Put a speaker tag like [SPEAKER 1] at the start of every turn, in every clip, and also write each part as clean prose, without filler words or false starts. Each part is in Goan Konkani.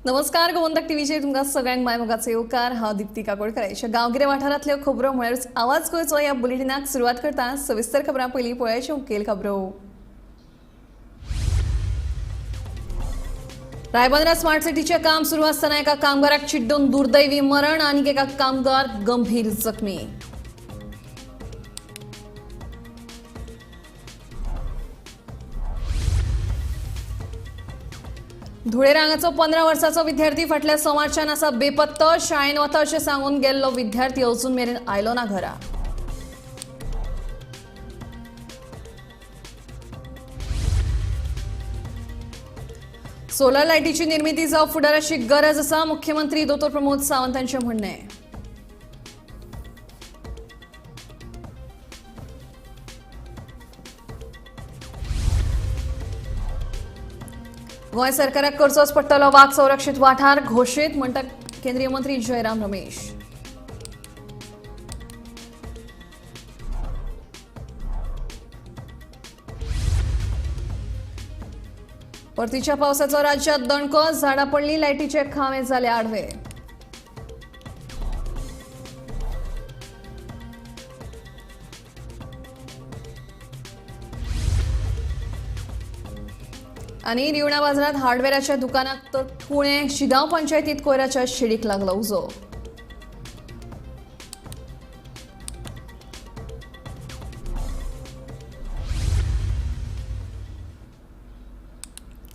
[SPEAKER 1] नमस्कार, गोमंतक टीव्हीचेर तुमकां सगळ्यांक मायमोगाचो येवकार. हांव दिप्ती काकोडकर. गांवगिऱ्या वाठारांतल्यो खबरो म्हळ्यारूच आवाज गोंयचो ह्या बुलेटिनाक सुरवात करता. सविस्तर खबरां पयलीं पळयाच्यो मुखेल खबरो. रायबंदरा स्मार्ट सिटीचें काम सुरू आसतना एका कामगाराक चिड्डून दुर्दैवी मरण आनी एका कामगार गंभीर जखमी. धुळेर हांगाचो 15 वर्साचो विद्यार्थी फाटल्या सोमारच्यान आसा बेपत्तो. शाळेन वता अशें सांगून गेल्लो विद्यार्थी अजून मेरेन आयलो ना घरा. सोलर लायटीची निर्मिती जावप फुडाराची गरज आसा, मुख्यमंत्री दोतोर प्रमोद सावंत हांचें म्हणणें. गोंय सरकाराक करचोच पडटलो वाग संरक्षीत वाठार घोशीत, म्हणटा केंद्रीय मंत्री जयराम रमेश. परतीच्या पावसाचो राज्यात दणको, झाडां पडली, लायटीचे खांबे जाले आडवे. आनी रिवणा बाजारात हार्डवेराच्या दुकानाक तर कुणे शिगांव पंचायतीत कोयराच्या शेडीक लागलो उजो.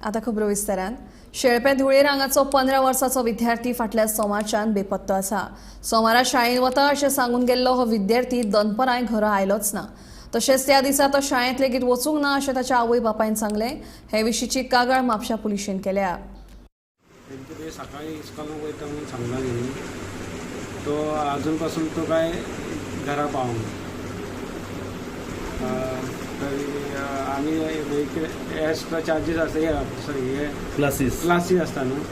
[SPEAKER 1] आता खबरो विस्तारान. शेळपे धुळेर हांगाचो 15 वर्साचो विद्यार्थी फाटल्या सोमारच्यान बेपत्तो आसा. सोमारा शाळेन वता अशें सांगून गेल्लो हो विद्यार्थी दनपरांय घरा आयलोच ना. तशेंच त्या दिसा तो शाळेंत लेगीत वचूंक ना अशें ताच्या आवय बापायन सांगलें. हे विशींची कागाळ म्हापशा पुलिशेन केल्या.
[SPEAKER 2] सकाळी इस्कॉलाक वयता म्हणून सांगला न्ही, तो अजून पासून तो काय घरा पावना. तरी आमी एक्स्ट्रा चार्जीस आसता, सॉरी हे
[SPEAKER 3] क्लासीस
[SPEAKER 2] क्लासी आसता न्हू,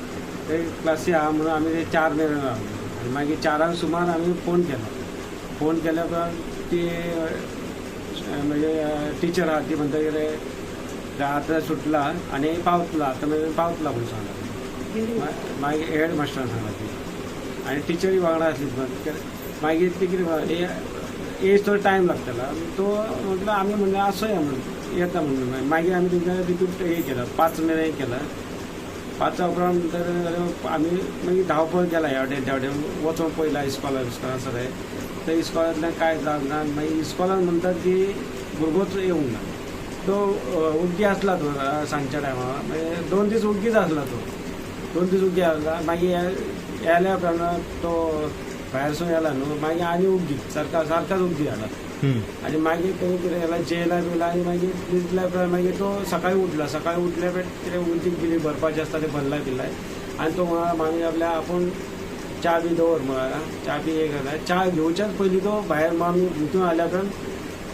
[SPEAKER 2] ते क्लासी आहा म्हणून आमी ते 4 मेरेन रावले. आनी मागीर 4 सुमार आमी फोन केलो. फोन केल्या उपरांत ती म्हणजे टिचर आहा ती म्हणटा कितें आतां सुटला आनी पावतला, आतां मेरेन पावतला म्हणून सांगला. मागीर हेड मास्टरान सांगला ती, आनी टिचरी वांगडा आसली. मागीर ती कितें एज थोडो टायम लागतलो, तो म्हटलं आमी म्हणलें आसोया म्हणून येता म्हणून. मागीर आमी तेंकां रिपीट हे केला, 5 मेरेन केला. 5 उपरांत नंतर आमी मागीर धांवपळ केला ह्या वटेन त्या वटेन वचोन पळयला इस्कॉला बिस्कॉला सगळें. ते इस्कॉलांतल्यान कांय जावंक ना. मागीर इस्कॉलान म्हणटात की भुरगोच येवंक ना, तो उग्गी आसला तो सांजच्या टायमार, मागीर 2 दीस उग्गीच आसला तो, 2 दीस उग्गी आसला. मागीर येयल्या उपरांत तो भायरसून येयला न्हू, मागीर आनी उग्गी सारकाच उग्गी जाला. आनी मागीर तेणी कितें केलां, जेयला बियला आनी मागीर दिसल्या उपरांत मागीर तो सकाळी उठला. सकाळी उठल्या उपरांत कितें उदीक बिदीक भरपाचें आसता तें भरला बिल्ला. आनी तो म्हणा मागीर आपल्या आपूण च्या बी दवर म्हणा, च्या बी हे करता. च्या घेवच्याच पयलीं तो भायर मामी भितून आयल्या उपरांत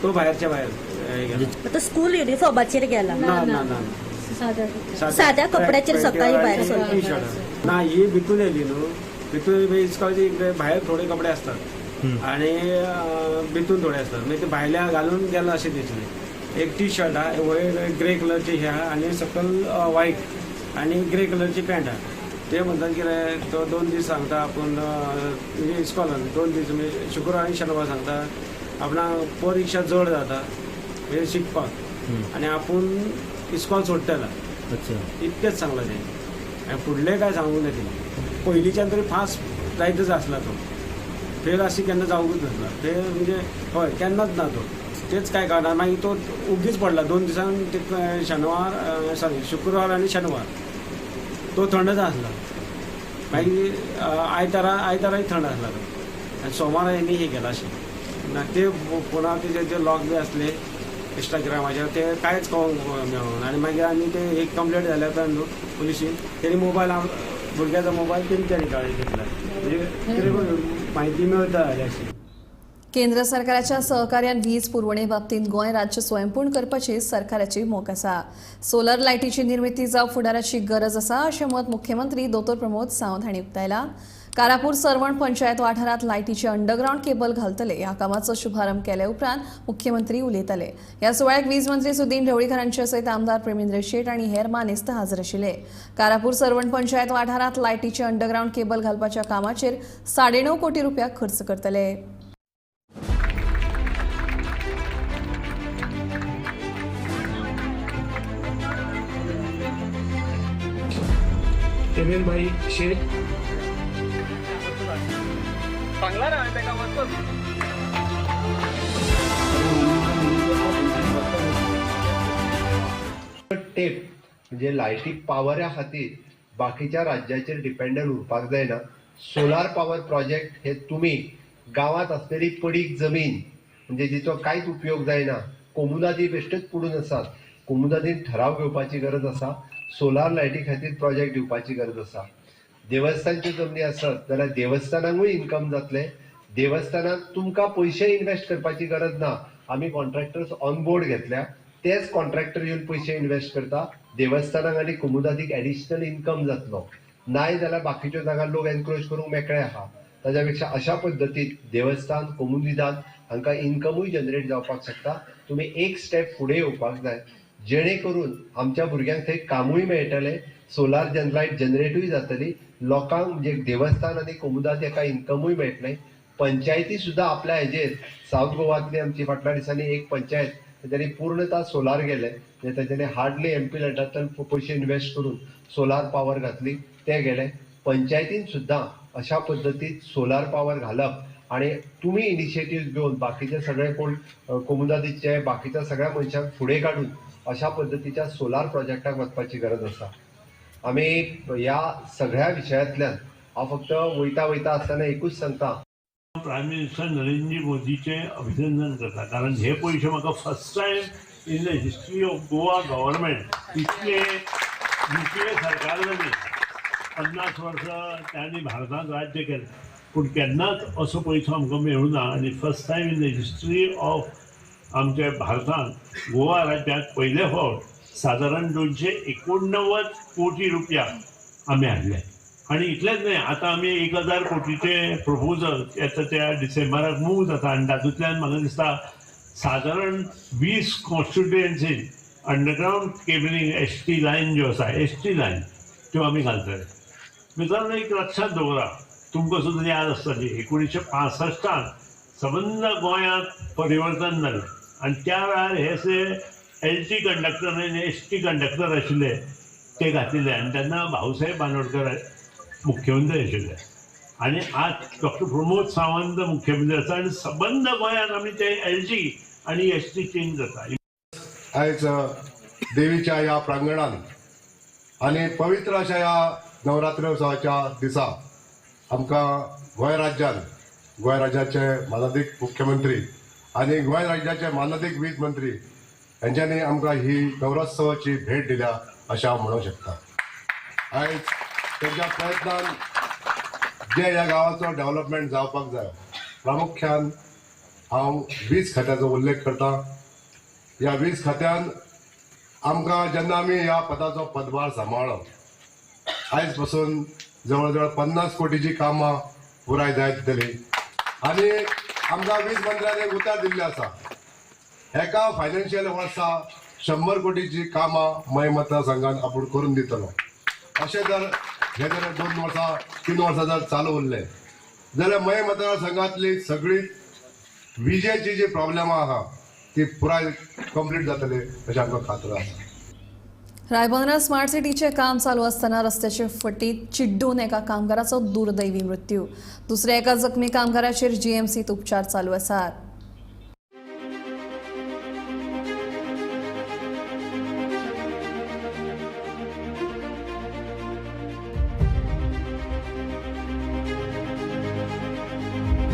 [SPEAKER 2] तो भायरच्या भायर हे गेला.
[SPEAKER 4] आता स्कूल युनिफॉर्माचेर गेला
[SPEAKER 2] ना ना ना,
[SPEAKER 4] साध्या कपड्याचेर सकाळी भायर सरलो.
[SPEAKER 2] टी शर्ट ना, ही भितून येयली न्हू, भितून इस्कॉलाचे भायर थोडे कपडे असतात आणि भितून थोडे असतात, म्हणजे ते भायल्या घालून गेला अशें दिसलें. एक टी शर्ट आहा वयर ग्रे कलरची हे आहा आनी सकयल व्हायट आनी ग्रे कलरची पॅन्ट आहा. ते म्हणटात कितें तो 2 दीस सांगता आपूण म्हणजे इस्कॉलान 2 दीस म्हणजे शुक्रार आनी शेनवार सांगता आपणाक परिक्षा जड जाता म्हणजे शिकपाक आनी आपूण इस्कॉल सोडटला.
[SPEAKER 3] अच्छा,
[SPEAKER 2] इतकेंच सांगलां तेणी आनी फुडलें काय सांगूंक ना तेणी. पयलींच्यान तरी फास्ट जायतच आसला तो, फेल अशी केन्ना जावंकूच नासला. फेल म्हणजे हय केन्नाच ना तो, तेच काय कळना. मागीर तो उगीच पडला 2 दिसान, ते शेनवार सॉरी शुक्रार आनी शेनवार तो थंडच आसला. मागीर आयताराय थंड आसला तो, आनी सोमारा हेणी हे केला अशें ना. ते फोनार तेजे जे लॉक बी आसले इंस्टाग्रामाचेर ते कांयच कळोंक मेळोंक ना. आनी मागीर आनी ते एक कंप्लेंट जाल्या उपरांत न्हू पुलिशीन तेणी मोबायल भुरग्याचो मोबायल तेंच्यानी काडून घेतला, म्हणजे कितें म्हायती मेळटा जाल्यार अशी.
[SPEAKER 1] केंद्र सरकाराच्या सहकार्यान वीज पुरवणे बाबतींत गोंय राज्य स्वयंपूर्ण करपाची सरकाराची मोख आसा. सोलर लायटीची निर्मिती जावप फुडाराची गरज आसा अशें मत मुख्यमंत्री दोतोर प्रमोद सावंत हांणी उक्तायला. कारापूर सर्वण पंचायत वाठारांत लायटीचे अंडरग्रावंड केबल घालतले. ह्या कामाचो शुभारंभ केले उपरांत मुख्यमंत्री उलयताले. ह्या सुवाळ्याक वीज मंत्री सुदीन ढवळीकर हांचे सयत आमदार प्रेमेंद्र शेट आनी हेर मानेस्त हाजीर आशिल्ले. कारापूर सर्वण पंचायत वाठारांत लायटीचे अंडरग्रावंड केबल घालपाच्या कामाचेर 9.5 कोटी रुपया खर्च करतले.
[SPEAKER 3] भाई शेख
[SPEAKER 5] टेप म्हणजे लायटी पावरा खातीर बाकीच्या राज्याचेर डिपेंडंट उरपाक जायना. सोलार पावर प्रोजेक्ट हे तुमी गांवांत आसलेली पडीक जमीन म्हणजे जिचो कांयच उपयोग जायना, कोमुनादी बेश्टेच पडून आसात, कोमुनादीन ठराव घेवपाची गरज आसा. सोलार लायटी खातीर प्रोजेक्ट दिवपाची गरज आसा. देवस्थानच्यो जमनी आसत जाल्यार देवस्थानांकूय इन्कम जातलें. देवस्थानाक तुमकां पयशे इन्वेस्ट करपाची गरज ना. आमी कॉन्ट्रॅक्टर्स ऑन बोर्ड घेतल्या, तेच कॉन्ट्रॅक्टर येवन पयशे इन्वेस्ट करता. देवस्थानाक आनी कोमुनादीक एडिशनल इन्कम जातलो. नाय जाल्यार बाकीच्यो जागा लोक एनक्रोच करूंक मेकळे आहा. ताज्या पेक्षा अशा पद्दतीन देवस्थान कोमुनिदाद हांकां इन्कमूय जनरेट जावपाक शकता. तुमी एक स्टेप फुडें येवपाक जाय जेणे करून आमच्या भुरग्यांक थंय कामूय मेळटलें, सोलार लायट जनरेटूय जातली, लोकांक म्हणजे देवस्थान आनी कोमुदाद हाका इन्कमूय मेळटलें. पंचायती सुद्दां आपल्या हेजेर सावथ गोवांतली आमची फाटल्या दिसांनी एक पंचायत तेंच्यांनी पूर्णता सोलार गेले, म्हणजे तेंच्यांनी हार्डली एमपी लॅडांतल्यान पयशे इन्वेस्ट करून सोलार पावर घातली, ते गेले. पंचायतीन सुद्दां अशा पद्दतीन सोलार पावर घालप आनी तुमी इनिशिएटीव घेवन बाकीचे सगळे कोण कोमुनादीचे बाकीच्या सगळ्या मनशांक फुडें काडून अशा पद्दतीच्या सोलार प्रोजेक्टाक वचपाची गरज आसा. आमी ह्या सगळ्या विशयांतल्यान हांव फक्त वयता वयता आसतना एकूच सांगता,
[SPEAKER 6] प्रायम मिनिस्टर नरेंद्र मोदीचें अभिनंदन करता, कारण हे पयशे म्हाका first time in the history of Goa government इतले यूपीए सरकार जाली 50 वर्सां तांणी भारतांत राज्य केलें, पूण केन्नाच असो पयसो आमकां मेळूना. आनी first time in the history of आमच्या भारतांत गोवा राज्यांत पयले फावट सादारण 289 कोटी रुपया आमी हाडले. आनी इतलेंच न्हय, आतां आमी 1000 कोटीचे प्रपोजल येता त्या डिसेंबराक मूव जाता आनी तातूंतल्यान म्हाका दिसता सादारण 20 कॉन्स्टिट्युएन्सीन underground cabling ST line ज्यो आसा, एसटी लायन त्यो आमी घालतले. मित्रांनो, एक लक्षांत दवरा, तुमकां सुद्दां याद आसतली 1965 सबंद गोंयांत परिवर्तन जालें आनी त्या वेळार हे असे एल टी कंडक्टर आनी एस टी कंडक्टर आशिल्ले ते घातिल्ले आनी तेन्ना भाऊसाहेब बांदोडकर मुख्यमंत्री आशिल्ले आनी आज डॉक्टर प्रमोद सावंत मुख्यमंत्री आसा आनी सबंद गोंयांत आमी ते एल टी आनी एस टी चेंज जाता.
[SPEAKER 7] आयज देवीच्या ह्या प्रांगणान आनी पवित्र अशा ह्या नवरात्रोत्सवाच्या दिसा आमकां गोंय राज्यान गोंय राज्याचे मानादीक मुख्यमंत्री आनी गोंय राज्याचे मानादीक वीज मंत्री यांच्यांनी आमकां ही नवरात्रोत्सवाची भेट दिल्या अशें हांव म्हणूंक शकता. आयज तेंच्या प्रयत्नान जे ह्या गांवाचो डेव्हलपमेंट जावपाक जाय, प्रामुख्यान हांव वीज खात्याचो उल्लेख करता. ह्या वीज खात्यान आमकां जेन्ना आमी ह्या पदाचो पदभार सांबाळ्ळो, आयज पासून जवळ जवळ 50 कोटीची कामां पुराय जायत जाली आनी आमकां वीज मंत्र्यान एक उतर दिल्लें आसा, एका फायनान्शियल वर्सा 100 कोटीची कामां मय मतदारसंघान आपूण करून दितलो. अशें जर हे जर 2 वर्सां 3 वर्सां जर चालू उरले जाल्यार मय मतदारसंघांतली सगळी विजेची जी प्रॉब्लेमां आहा ती पुराय कंप्लीट जातली अशें आमकां खात्री आसा.
[SPEAKER 1] रायबंदरा स्मार्ट सिटीचे काम चालू असताना रस्त्याचे फटीत चिड्डून एका कामगाराचो दुर्दैवी मृत्यू. दुसऱ्या एका जखमी कामगाराचेर जीएमसीत उपचार चालू आसात.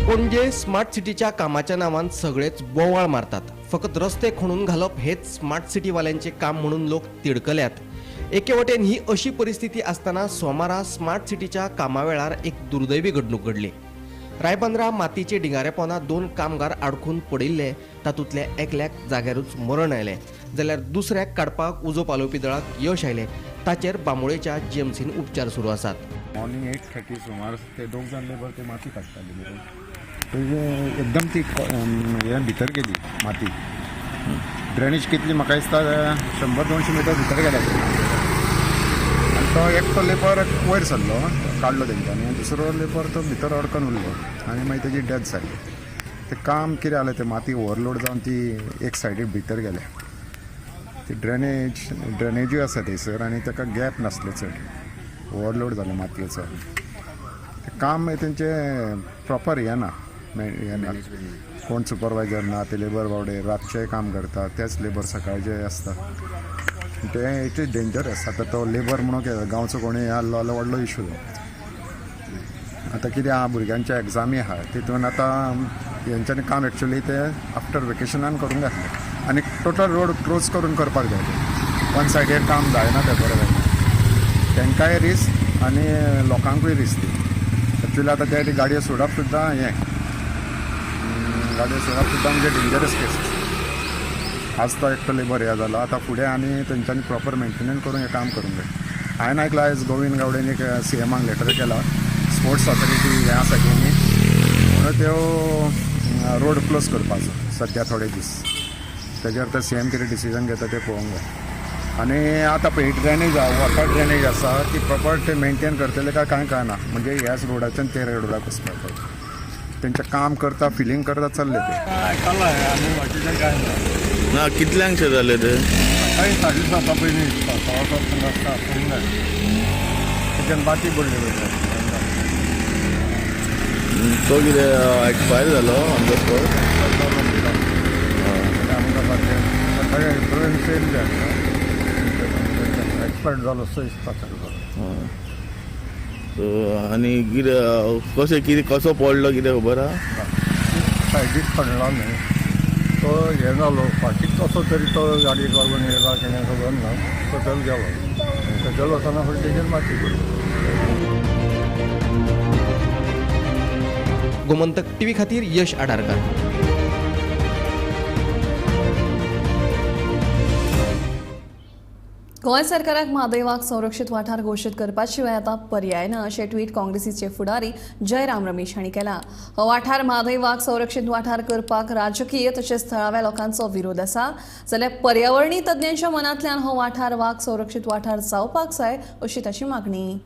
[SPEAKER 8] पणजे स्मार्ट सिटीच्या कामाच्या नावान सगळेच बोवाळ मारतात. फकत रस्ते खणून घालप हेच स्मार्ट सिटीवाल्यांचे काम म्हणून लोक तिडकल्यात. एके वटेन ही अशी परिस्थिती आसतना सोमारा स्मार्ट सिटीच्या कामा वेळार एक दुर्दैवी घडणूक घडली. रायबंदरा मातीचे डिंगारेपोना 2 कामगार आडखून पडिल्ले, तातूंतल्या एकल्याक जाग्यारूच मरण आयलें जाल्यार दुसऱ्याक काडपाक उजो पालोवपी दळाक यश आयलें. ताचेर बांबोळेच्या जीएमसीन उपचार सुरू आसात.
[SPEAKER 3] मॉर्निंग 8:30 सुमार ते 2 जाण लेबर ते माती काडटाले, एकदम ती हे भितर गेली माती. ड्रेनेज कितली म्हाका दिसता 100-200 मिटर भितर गेल्या. आनी तो एकटो लेबर वयर सरलो, काडलो तेंच्यांनी, आनी दुसरो लेबर तो भितर अडकन उरलो आनी मागीर तेजी डेथ जाली. तें काम कितें जालें, तें माती ओवरलोड जावन ती एक सायडीक भितर गेल्या. ती ड्रेनेजूय आसा थंयसर आनी ताका गॅप नासलो चड, ओवरलोड जालें मातयेचो. तें काम तेंचें प्रॉपर हें ना, हें ना, कोण सुपरवायजर ना, ते लेबर बावडे रातचें काम करता, तेच लेबर सकाळचे आसता. तें it is dangerous. आतां तो लेबर म्हणून गांवचो कोणूय आहलो जाल्यार व्हडलो इशू जाता. आतां कितें आहा, भुरग्यांच्या एग्जामी आहा, तितून आतां हेंच्यांनी काम एक्चुली ते आफ्टर वेकेशनान करूंक जाय आनी टोटल रोड क्लोज करून करपाक जाय. वन सायडीर काम जायना तें बरें जायना, तांकांय रिस्क आनी लोकांकूय रिस्क. ती एक्चुली आतां त्या गाडयो सोडप सुद्दां हें, गाडयो सोडप सुद्दां म्हणजे डेंजरस केस. आज तो एकटो लेबर हें जालो, आतां फुडें आनी तेंच्यांनी प्रॉपर मेंटेनन्स करून हें काम करूंक जाय. हांवें आयकलां आयज गोविंद गावडेन एक सीएमाक लेटर केला, स्पोर्ट्स ऑथॉरिटी हें आसा की न्ही, म्हणून त्यो रोड क्लोज करपाचो सद्या थोडे दीस. तेजेर तर सीएम कितें डिसिजन घेता तें पळोवंक जाय. आनी आतां पळय ड्रेनेज आहा, वॉटर ड्रेनेज आसा ती प्रॉपर ते मेंटेन करतले काय कांय कळना. म्हणजे ह्याच रोडाच्यान ते रोडाक वचपाक तेंचें काम करता, फिलींग करता चल्ले ते.
[SPEAKER 9] आयकलां आनी बाकीचें कांय ना.
[SPEAKER 10] ना कितल्यांकशें जालें तें?
[SPEAKER 9] सकाळी 7:30 पयलीं दिसता, 7:15 आसता आसूंक जाय. तेच्यान बाती पडली वयता.
[SPEAKER 10] तो कितें एक्सपायर जालो ऑन the spot?
[SPEAKER 9] आमकां सकाळी एम्बुलन्स येयल्ली एक्सपायर जालो सो दिसता ताका.
[SPEAKER 10] सो आनी कितें कशें कितें कसो पडलो कितें खबर आहा?
[SPEAKER 9] सायडीक पडला न्हय तो, हें जालो फाटीक कसो तरी तो गाडयेक लागून येयला कितें खबर ना, सकयल गेलो. सकयल वतना फुडें तेजेर माती पडली.
[SPEAKER 8] गोमंतक टीव्ही खातीर यश आडारकर.
[SPEAKER 1] गोंय सरकाराक म्हादय वाग संरक्षीत वाठार घोशीत करपा शिवाय आतां पर्याय ना अशें ट्वीट काँग्रेसीचे फुडारी जयराम रमेश हांणी केला. हो वाठार म्हादय वाग संरक्षीत वाठार करपाक राजकीय तशेंच थळाव्या लोकांचो विरोध आसा, जाल्यार पर्यावरणीय तज्ञांच्या मनांतल्यान हो वाठार वाग संरक्षीत वाठार जावपाक जाय अशी ताची मागणी.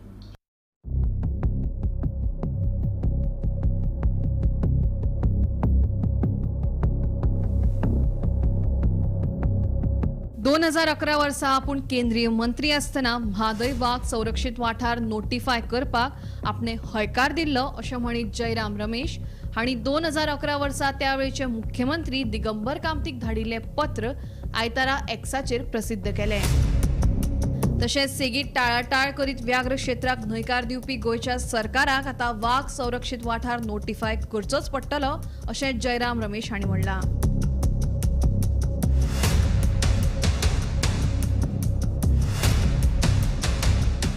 [SPEAKER 1] दोन 2011 वर्सा आपूण केंद्रीय मंत्री आसतना म्हादय वाग संरक्षीत वाठार नोटिफाय करपाक आपणे हयकार दिल्लो अशें म्हणीत जयराम रमेश हांणी 2011 वर्सा त्यावेळचे मुख्यमंत्री दिगंबर कामतीक धाडिल्लें पत्र आयतारा एक्साचेर प्रसिद्ध केलें. तशेंच सेगीत टाळाटाळ करीत व्याघ्र क्षेत्राक न्हयकार दिवपी गोंयच्या सरकाराक आतां वाग संरक्षीत वाठार नोटिफाय करचोच पडटलो अशें जयराम रमेश हांणी म्हणलां.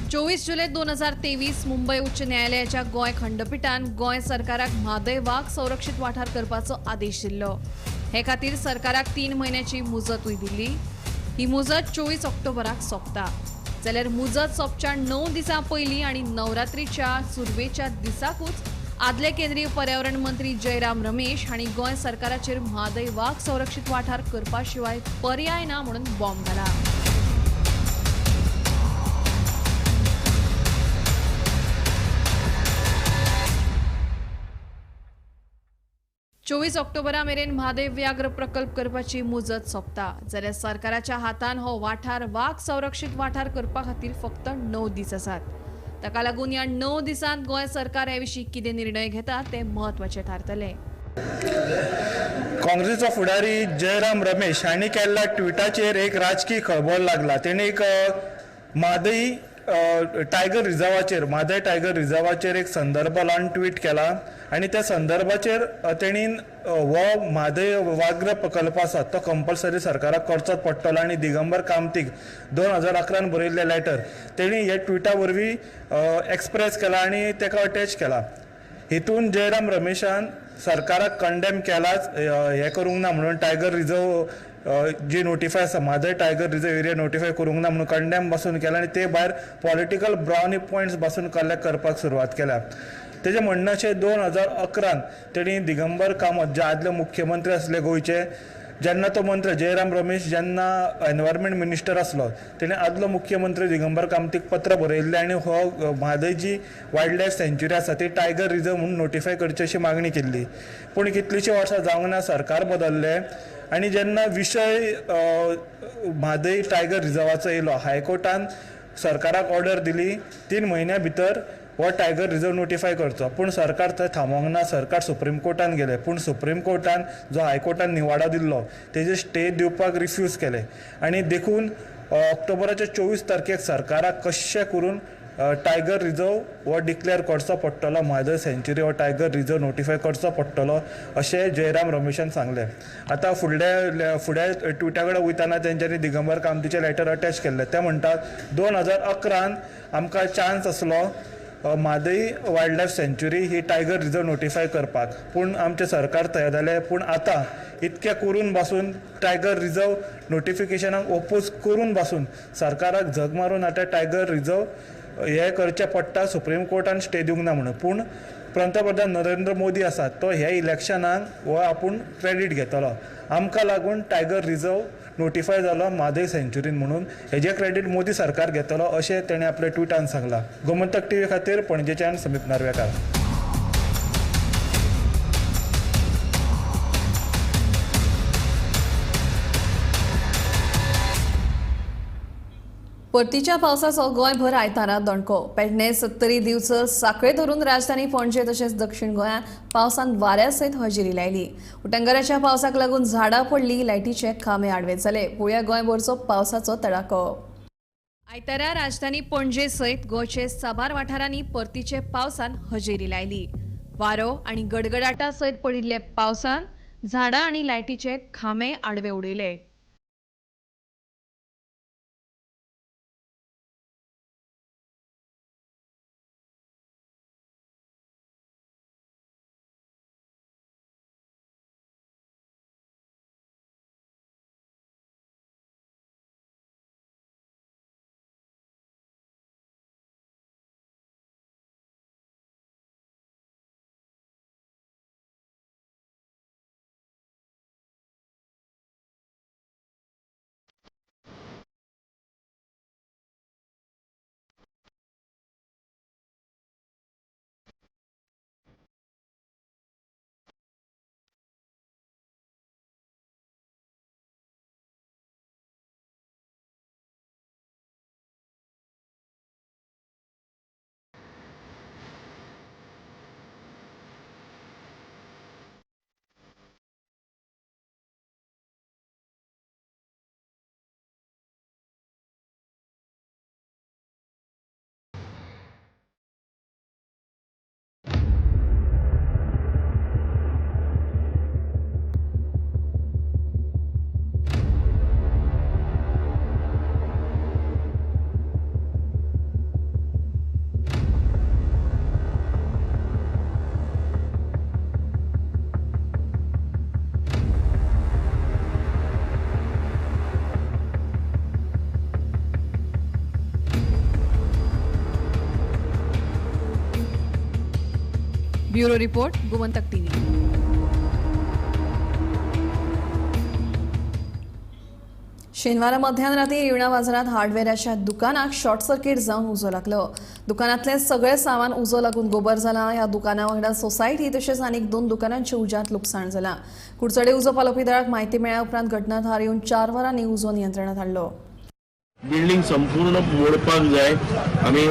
[SPEAKER 1] 24 जुलय 2023 मुंबय उच्च न्यायालयाच्या गोंय खंडपीठान गोंय सरकाराक म्हादय वाग संरक्षीत वाठार करपाचो आदेश दिल्लो. हे खातीर सरकाराक 3 म्हयन्याची मुजतूय दिल्ली. ही मुजत 24 ऑक्टोबराक सोंपता, जाल्यार मुजत सोंपच्या 9 दिसां पयलीं आनी नवरात्रीच्या सुरवेच्या दिसाकूच आदले केंद्रीय पर्यावरण मंत्री जयराम रमेश हांणी गोंय सरकाराचेर म्हादय वाग संरक्षीत वाठार करपा शिवाय पर्याय ना म्हणून बॉम्ब घाला. 24 ऑक्टोबरा मेरेन म्हादय व्याघ्र प्रकल्प करपाची मुजत सोंपता, जाल्यार सरकाराच्या हातान हो वाठार वाग संरक्षीत वाठार करपा खातीर फक्त 9 दीस आसात. ताका लागून ह्या 9 दिसांत गोंय सरकार हे विशीं कितें निर्णय घेता ते म्हत्वाचे थारतले.
[SPEAKER 11] काँग्रेसीचो फुडारी जयराम रमेश हांणी केल्ल्या ट्विटाचेर एक राजकीय खळबळ लागला. तेणी एक म्हादय टायगर रिजर्वाचेर, म्हादय टायगर रिजर्वाचेर एक संदर्भ लावन ट्वीट केला आनी त्या संदर्भाचेर तेणी हो म्हादय व्याघ्र प्रकल्प आसा तो कंपल्सरी सरकाराक करचोच पडटलो आनी दिगंबर कामतीक 2011 बरयल्लें लेटर तेणी हे ट्विटा वरवीं एक्सप्रेस केला आनी ताका अटॅच केला. हितून जयराम रमेशान सरकाराक कंडेम केलाच, हें करूंक ना म्हणून टायगर रिजर्व जी नोटिफाय आसा Mhadei tiger reserve area notify करूंक ना म्हणून कंडेम बसून केला आनी ते भायर पॉलिटिकल ब्रावनी पॉयंट्स बसून कलेक्ट करपाक सुरवात केल्या. तेजें म्हणणें अशें 2011 तेणी दिगंबर कामत जे आदले मुख्यमंत्री आसले गोंयचे, जेन्ना तो मंत्री जयराम रमेश जेन्ना एनवायरमेंट मिनिस्टर आसलो तेणें आदलो मुख्यमंत्री दिगंबर कामतीक पत्र बरयल्लें आनी हो म्हादय जी वायल्ड लायफ सँच्युरी आसा ती टायगर रिजर्व म्हणून नोटिफाय करची अशी मागणी केल्ली. पूण कितलींशीं वर्सां जावंक ना, सरकार बदल्लें आनी जेन्ना विशय म्हादय टायगर रिजर्वाचो येयलो, हायकोर्टान सरकाराक ऑर्डर दिली 3 म्हयन्या भितर हो टायगर रिजर्व नोटिफाय करचो. पूण सरकार थंय थांबोंक ना, सरकार सुप्रीम कोर्टान गेलें. पूण सुप्रीम कोर्टान जो हायकोर्टान निवाडो दिल्लो तेजेर स्टे दिवपाक रिफ्यूज केलें आनी देखून ऑक्टोबराच्या 24 तारखेक सरकाराक कशें करून टायगर रिजर्व हो डिक्लेअर करचो पडटलो, म्हादय सँच्युरी हो टायगर रिजर्व नोटिफाय करचो पडटलो अशें जयराम रमेशान सांगलें. आतां फुडल्या ट्विटा कडेन वयतना तेंच्यांनी दिगंबर कामतीचें लेटर अटॅच केल्लें. ते म्हणटात 2011 आमकां चान्स आसलो म्हादय वायल्ड लायफ सँच्युरी ही टायगर रिजर्व नोटिफाय करपाक, पूण आमचें सरकार तयार जालें. पूण आतां इतकें करून बसून टायगर रिजर्व नोटिफिकेशनाक ओपोज करून बसून सरकाराक झग मारून आतां टायगर रिजर्व हें करचें पडटा, सुप्रीम कोर्टान स्टे दिवंक ना म्हणून. पूण पंतप्रधान नरेंद्र मोदी आसा तो ह्या इलेक्शनाक हो आपूण क्रेडीट घेतलो, आमकां लागून टायगर रिजर्व नोटिफाय जालो म्हादय सँच्युरीन म्हणून हेजें क्रेडीट मोदी सरकार घेतलो अशें तेणें आपल्या ट्विटान सांगलां. गोमंतक टीव्ही खातीर पणजेच्यान समीप नार्वेकार.
[SPEAKER 1] परतीच्या पावसाचो गोंयभर आयतारा दणको. पेडणे, सत्तरी, दिवचल, साखळे धरून राजधानी पणजे तशेंच दक्षिण गोंयांत पावसान वाऱ्या सयत हजेरी लायली. उटंगाराच्या पावसाक लागून झाडां पडली, लायटीचे खांबे आडवे जाले. पळोवया गोंयभरचो पावसाचो तडाखो. आयतारा राजधानी पणजे सयत गोंयचे साबार वाठारांनी परतीचे पावसान हजेरी लायली. वारो आनी गडगडाटा सयत पडिल्ल्या पावसान झाडां आनी लायटीचे खांबे आडवे उडयले. Bureau report, Gomantak TV. शेनवारा मध्यानराती रिवणा बाजारात हार्डवेराच्या दुकानाक शॉर्ट सर्किट जावन उजो लागलो. दुकानांतलें सगळें सामान उजो लागून गोबर जाला. ह्या दुकाना वांगडा सोसायटी तशेंच आनीक 2 दुकानांचें उज्यांत लुकसाण जालां. कुडचडे उजो पालोवपी दळाक म्हायती मेळ्ळ्या उपरांत घटनाथळार येवन 4 वरांनी उजो नियंत्रणांत हाडलो.
[SPEAKER 12] बिल्डिंग संपूर्ण मोडपाक जाय. आमी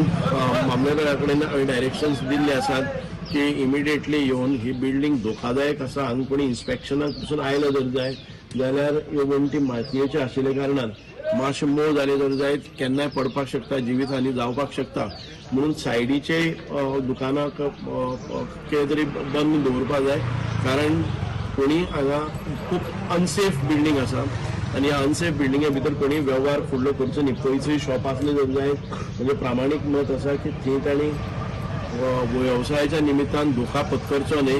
[SPEAKER 12] मामलेदारा कडेन आमी डायरेक्शन्स दिल्ले आसात की इमिडिएटली येवन ही बिल्डिंग धोकादायक आसा, हांगा कोणी इन्स्पेक्शनाक पसून आयलो जर जाय जाल्यार ह्यो वण्टी मातयेच्यो आशिल्ल्या कारणान मातशें मोव जालें जर जायत केन्नाय पडपाक शकता, जिवीत हानी जावपाक शकता. म्हणून सायडीचे दुकानाक कितें तरी बंद दवरपाक जाय, कारण कोणी हांगा खूब अनसेफ बिल्डिंग आसा आनी ह्या अनसेफ बिल्डिंगे भितर कोणी वेव्हार फुडलो करचो न्ही. पयसूय शॉप आसले जर जायत म्हणजे प्रामाणीक मत आसा की थंय तांणी वेवसायाच्या निमित्तान धोका पत्करचो न्ही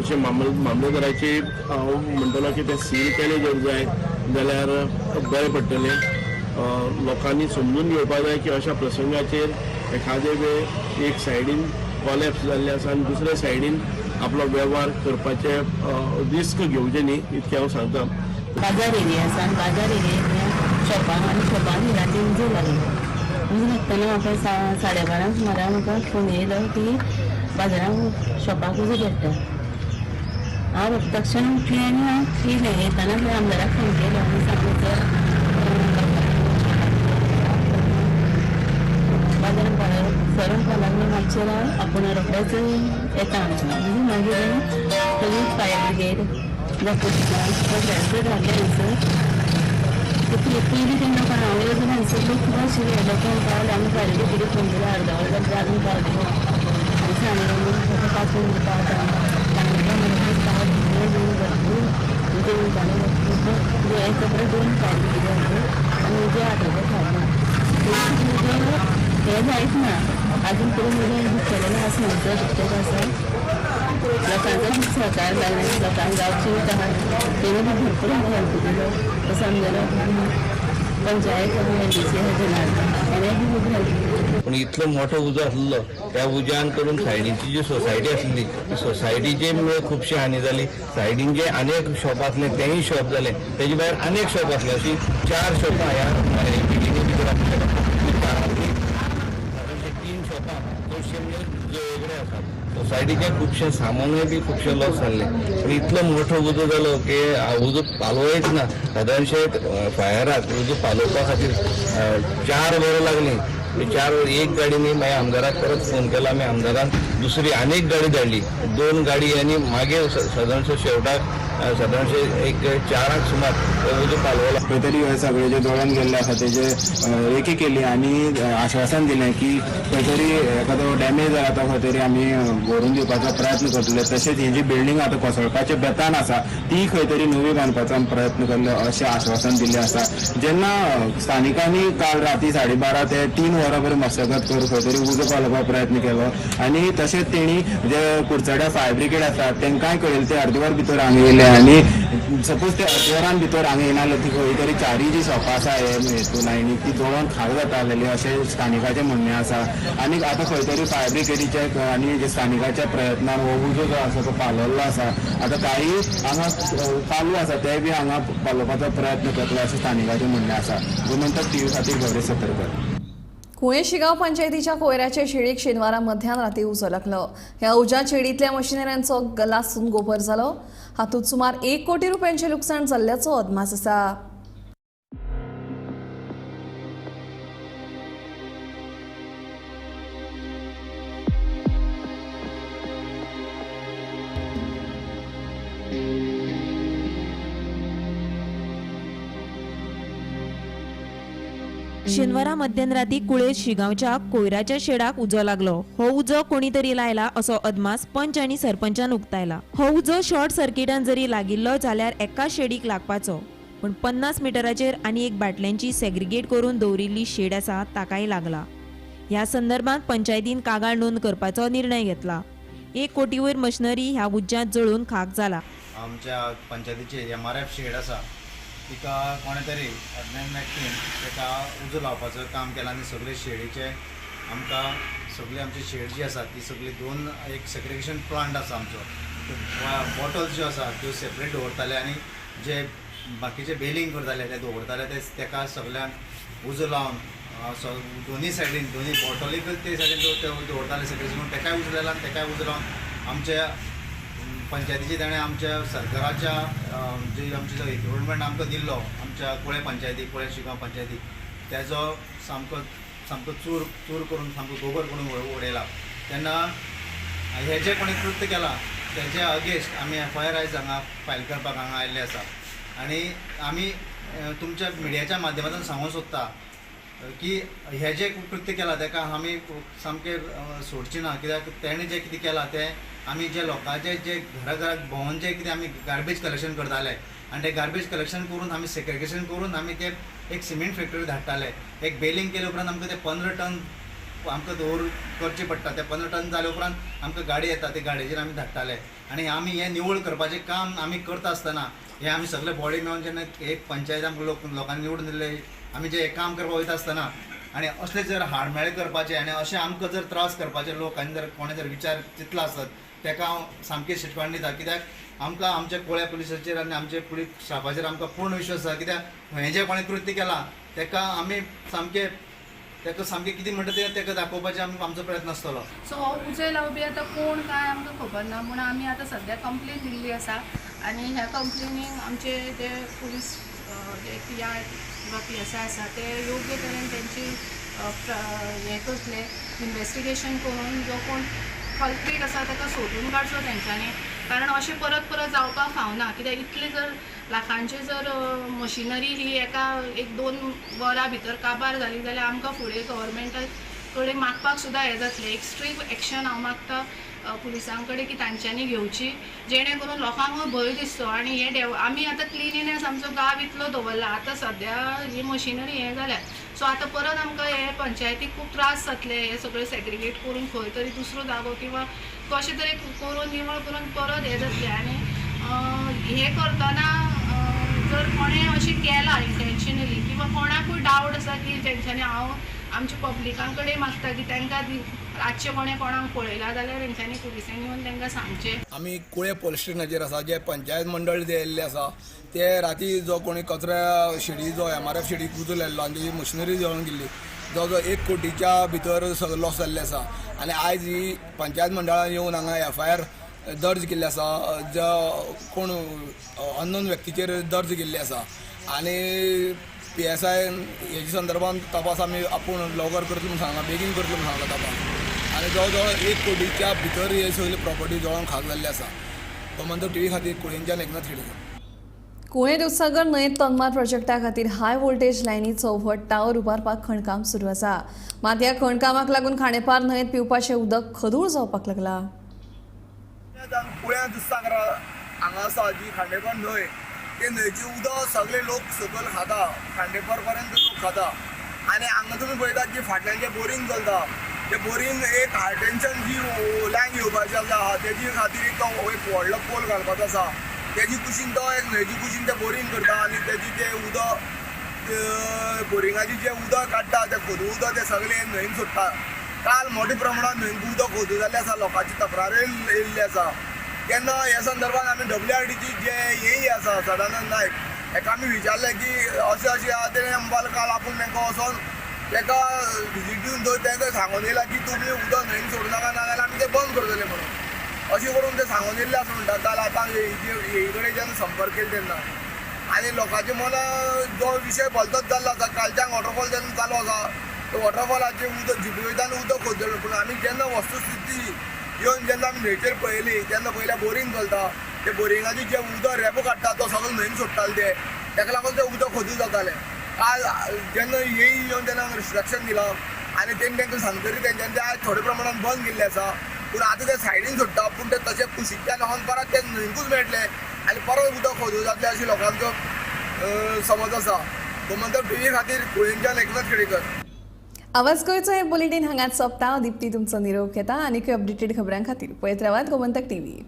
[SPEAKER 12] अशें मामलेदाराची हांव म्हणटलो की तें सील केलें जर जाय जाल्यार बरें पडटलें. लोकांनी समजून घेवपाक जाय की अशा प्रसंगाचेर एखादे वेळ एक सायडीन कॉलॅप्स जाल्लें आसा आनी दुसऱ्या सायडीन आपलो वेव्हार करपाचे रिस्क घेवचें न्ही इतकें हांव सांगता.
[SPEAKER 13] बाजार एरिया आसा आनी बाजार एरिया शॉपान आनी शॉपान राती उजो लागलो. उजो लागतना म्हाका 12:30 सुमारा म्हाका फोन येयलो की बाजारान शॉपाक उजो पेट्टा. हांव तक्षण उठलें आनी हांव येयलें. येताना मागीर आमदाराक फोन केलो आनी सांगलें सर बाजारान सर म्हणपाक लागलो मातशें राव आपूण रोखडेच येता म्हणून. मागीर सगळी फायर ब्रिगेड सगळ्यांचो धाडलें हांगसर. पयलीं तेन्ना हांव वचून हांगसर लोक खूब आशिल्ले. लोकांक पावले आमी फायर ब्रिगेडीक फोन केलो अर्द वर जालें अजून पावले ना. आनी सांगलें 5 मिनटां पावता भरपूर ते वयताले कपडे 2 फायर ब्रिगेडी आसले आनी उजो आटोवपाक थारना. हें जायच ना अजून करून उजो दुखलेलें आसा उजो दुखतेच आसा. लोकांचो खूब सहकार जालें लोकांक गांवची तेणी बी भरपूर आमकां हेल्प दिलो. तसो आमगेलो पंचायत एनडीसी जनार्दन हेणें बी खूब हेल्प दिली.
[SPEAKER 14] पूण इतलो मोठो उजो आसलो त्या उज्यान करून सायडीची जी सोसायटी आसली ती सोसायटीचे खुबशी हानी जाली. सायडीन जे अनेक शॉप आसले तेंय शॉप जालें. तेजे भायर अनेक शॉप आसले अशी 4 शॉपां ह्या बिल्डिंगे भितर आसले. चारांतली 3 शॉपां चडशे म्हणजे वेगळे आसात. सोसायटीचें खुबशें सामानूय बी खुबशें लॉस जाल्लें. पूण इतलो मोठो उजो जालो की उजो पालोवयच ना. सादारणशे फायराक उजो पालोवपा खातीर 4 वरां लागलीं. 4 वर एक गाडी न्ही मागीर आमदाराक परत फोन केला. आमी आमदारान दुसरी आनीक गाडी धाडली. 2 गाडी आनी मागीर सादारणशे शेवटाक सादारणशे एक 4 सुमार उजो पालवला.
[SPEAKER 15] खंय तरी हे सगळे जे जळोवन गेल्ले आसा तेजे रेकी केली आनी आश्वासन दिलें की खंय तरी एखादो डॅमेज जाला तो खंय तरी आमी भरून दिवपाचो प्रयत्न करतले. तशेंच ही जी बिल्डींग आतां कोसळपाच्या बेतान आसा ती खंय तरी नवी बांदपाचो आमी प्रयत्न करले अशें आश्वासन दिल्लें आसा. जेन्ना स्थानिकांनी काल राती 12:30 ते 3 वरां पर्यंत मशागत करून खंय तरी उजो पालोवपाचो प्रयत्न केलो आनी तशेंच तेणी जे कुडचड्या फायर ब्रिगेड आसा तांकांय कळयलें. ते अर्द वर भितर हांगा येयले आनी सपोज ते अर्द वरान भितर हांगा येयना जाल्यार ती खंय तरी 4 जी शॉपां आसा हे हेतून लायनीक ती जळोवन खाक जाता आसलेली अशें स्थानिकाचें म्हणणें आसा. आनी आतां खंय तरी फायर ब्रिगेडीच्या आनी जे स्थानिकाच्या प्रयत्नान हो उजो जो आसा तो पालवल्लो आसा. आतां काही हांगा चालू आसा ते बी हांगा पालोवपाचो प्रयत्न करतले अशें स्थानिकाचें म्हणणें आसा. गोमंतक टीव्ही खातीर गौरी सतरकर.
[SPEAKER 1] कुळे शिगाव पंचायतीच्या कोयराचे शेडीक शेनवारा मध्यान राती उजो लागलो. ह्या उज्यात शेडींतल्या मशिनऱ्यांचो गलासून गोबर जालो. हातूंत सुमार 1 कोटी रुपयांचें लुकसाण जाल्ल्याचो अदमास आसा.
[SPEAKER 16] शेनवारा मध्यराती कुळे शिगांवच्या कोयराच्या शेडाक उजो लागलो. हो उजो कोणी तरी लायला असो अदमास पंच आनी सरपंचान उक्तायला. हो उजो शॉर्ट सर्किटान जरी लागिल्लो जाल्यार एका शेडीक लागपाचो, पूण 50 मिटराचेर आनी एक बाटल्यांची सेग्रिगेट करून दवरिल्ली शेड आसा ताकाय लागला. ह्या संदर्भात पंचायतीन कागाळ नोंद करपाचो निर्णय घेतला. 1 कोटी वयर मशिनरी ह्या उज्यांत जळून खाक जाला.
[SPEAKER 17] आमच्या पंचायतीचे MRF shade आसा तिका कोणे तरी अज्ञात व्यक्तीन ताका उजो लावपाचो काम केलां आनी सगळे शेडीचे आमकां सगळी आमची शेड जी आसा ती सगळी 2 एक सेग्रिगेशन प्लांट आसा आमचो, बॉटल्स ज्यो आसा त्यो सेपरेट दवरताले आनी जे बाकीचे बेलिंग करताले ते दवरताले ते ताका सगळ्यांक उजो लावन दोनी सायडीन दोनी बॉटलीक ते सायडीन दवरताले सेग्रिगेशन, ताकाय उजो लायला आनी ताकाय उजो लावन आमच्या पंचायतीचे ताणें आमच्या सरकाराच्या जे आमचे जो इक्विपमेंट आमकां दिल्लो आमच्या कुळे पंचायती कुळे शिगांव पंचायती तेजो सामको सामको चूर चूर करून सामको गोबर करून उडयला. तेन्ना हें जें कोणें कृत्य केलां तेजे अगेन्स्ट आमी FIR आयज हांगा फायल करपाक हांगा आयिल्ले आसा आनी आमी तुमच्या मिडियाच्या माध्यमांतल्यान सांगूंक सोदता की हें जें कृत्य केलां ताका आमी सामकें सोडचें ना, कित्याक तेणें जें कितें केलां तें आमी जे लोकांचे जे घरा घराक भोंवन जे कितें आमी गार्बेज कलेक्शन करताले आनी ते गार्बेज कलेक्शन करून आमी सेग्रिगेशन करून आमी ते एक सिमेंट फॅक्टरी धाडटाले. एक बेलिंग केले उपरांत आमकां ते 15 टन आमकां दवर करचें पडटा. ते 15 टन जाले उपरांत आमकां गाडी येता, ते गाडयेचेर आमी धाडटाले आनी आमी हें निवळ करपाचें काम आमी करता आसतना हें आमी सगळे बॉडी मेळून जेन्ना एक पंचायत आमकां लोकांनी निवडून दिल्ले आमी जे काम करपाक वयता आसतना आनी असले जर हाडमेळे करपाचे आनी अशें आमकां जर त्रास करपाचे लोक आनी जर कोणे जर विचार चिंतला आसत तेका हांव सामकी शिटकावणी दिता. कित्याक आमकां आमच्या कोळ्या पुलिसाचेर आनी आमच्या पुलीस स्टाफाचेर आमकां पूर्ण विश्वास आसा. कित्याक हें जें कोणें कृत्य केलां तेका आमी सामकें तेका सामकें कितें म्हणटा तें तेका दाखोवपाचें आमचो प्रयत्न आसतलो.
[SPEAKER 18] सो हो उजो लावपी आतां कोण काय आमकां खबर ना, पूण आमी आतां सद्या कंप्लेन दिल्ली आसा आनी ह्या कंप्लेनीक आमचे जे पुलीस जे पी आर किंवा पी एस I आसा ते योग्य तरेन तेंची हें करतले, इन्वेस्टिगेशन करून जो कोण कल्प्रीट आसा ताका सोदून काडचो तेंच्यांनी, कारण अशें परत परत जावपाक फावना. कित्याक इतले जर लाखांचे जर मशिनरी ही एका 1-2 वरां भितर काबार जाली जाल्यार आमकां फुडें गव्हर्मेंटा कडेन मागपाक सुद्दां हें जातलें. एक स्ट्रिक्ट एक्शन हांव मागता पुलिसां कडेन की तांच्यांनी घेवची, जेणे करून लोकांकूय भंय दिसचो. आनी हे आमी आतां क्लिनिनेस आमचो गांव इतलो दवरला, आतां सद्या ही मशिनरी हें जाल्या, सो आतां परत आमकां हे पंचायतीक खूब त्रास जातले. हे सगळें सेग्रिगेट करून खंय तरी दुसरो जागो किंवा कशें तरी करून निवळ करून परत हें जातलें. आनी हें करतना जर कोणें अशें केलां इंटेन्शनली किंवा कोणाकूय डावट आसा की तेंच्यांनी, हांव आमच्या पब्लिकां कडेन मागता की तांकां रातचें कोणें कोणाक पळयलां जाल्यार तेंच्यांनी पुलिसांनी येवन तांकां सांगचें.
[SPEAKER 19] आमी कुळे पोलीस स्टेशनाचेर आसा, जे पंचायत मंडळ जे येयल्ले आसा ते राती जो कोणी कचऱ्या शेडी जो MRF शेडीक उजो लायल्लो आनी तेजी मशिनरी जळून गेल्ली, जो जो 1 कोटीच्या भितर सगळो लॉस जाल्ले आसा. आनी आयज ही पंचायत मंडळान येवन हांगा FIR दर्ज केल्ली आसा, जो कोण अननोन व्यक्तीचेर दर्ज केल्ली आसा. आनी PSI हेच्या संदर्भात तपास आमी आपूण लवकर करतले म्हूण सांगला, बेगीन करतले म्हूण सांगला तपास. आनी जवळ जवळ 1 कोटीच्या भितर हे सगळी प्रॉपर्टी जळोवन खाक जाल्ली आसा. गोमंतक टीव्ही खातीर कुळेंच्यान एकनाथ खेडेकर.
[SPEAKER 1] कुळे दुधसागर न्हंयेंत तन्मार प्रोजेक्टा खातीर हाय व्होल्टेज लायनीचो व्हड टावर उबारपाक खणकाम सुरू आसा. मात ह्या खणकामाक लागून खांडेपार न्हंयेंत पिवपाचें उदक खदूळ जावपाक लागला.
[SPEAKER 19] कुळ्या दुधसागर हांगा आसा जी खांडेपार न्हंय, ते न्हंयचें उदक सगळे लोक सकयल खाता, खांडेपार पर्यंत लोक खाता. आनी हांगा तुमी पळयतात की फाटल्यान जें बोरींग चलता ते बोरींग एक हाय टेन्शन जी लायन येवपाची आसा तेजी खातीर एक तो एक व्हडलो पोल घालपाचो आसा, तेजी कुशीन तो एक न्हंयची कुशीन ते बोरींग करता आनी तेजी ते उदक बोरिंगाची जें उदक काडटा तें खोदू उदक तें सगळें न्हंयेन सोडटा. काल मोठ्या प्रमाणात न्हंयेन उदक खोदू जाल्लें आसा, लोकांची तक्रारूय येयल्ली आसा. तेन्ना ह्या संदर्भात आमी WRDची जे एई आसा सदानंद नायक हेका आमी विचारलें की अशें अशें आसा, तेणें म्हणपाक काल आपूण तांकां वचोन ताका विजीट दिवन थंय तांकां सांगून येयला की तुमी उदक न्हंयेन सोडूं नाका, नाजाल्यार आमी तें बंद करतले म्हणून अशें करून ते सांगून येयल्ले आसा म्हणटा. काल आतां एई कडेन जेन्ना संपर्क केलो तेन्ना आनी लोकांच्या मनां जो विशय भलतोच जाल्लो आसा. कालच्यान वॉटरफॉल जेन्ना चालू आसा ते वॉटरफॉलाचें उदक जिपी वयतान उदक खोदलें, पूण आमी जेन्ना वस्तुस्थिती येवन जेन्ना आमी न्हंयचेर पळयली तेन्ना पयल्या बोरींग चलता, ते बोरिंगाची जे उदक रेबो काडटा तो सगळो न्हंयेन सोडटाले ते, ताका लागून तें उदक खोदू जातालें. काल जेन्ना एई येवन तेन्ना रिस्ट्रक्शन दिलां आनी तेणी तांकां सांगतरी तेंच्यांनी तें आयज थोडे प्रमाणान बंद केल्लें आसा, पूण आतां ते सायडीन सोडटा, पूण ते तशें कुशीकच्यान वचोन परत ते न्हंयकूच मेळटलें आनी परत उदक खोदू जातलें अशें लोकांचो समज आसा. गोमंतक टीव्ही खातीर कुळेंच्यान एकनाथ खेडेकर.
[SPEAKER 1] आवाज गोंयचो हे बुलेटीन हांगाच सोंपता. दीप्ती तुमचो निरोप घेता आनीकय अपडेटेड खबरां खातीर पळयत रावात गोमंतक टीव्ही.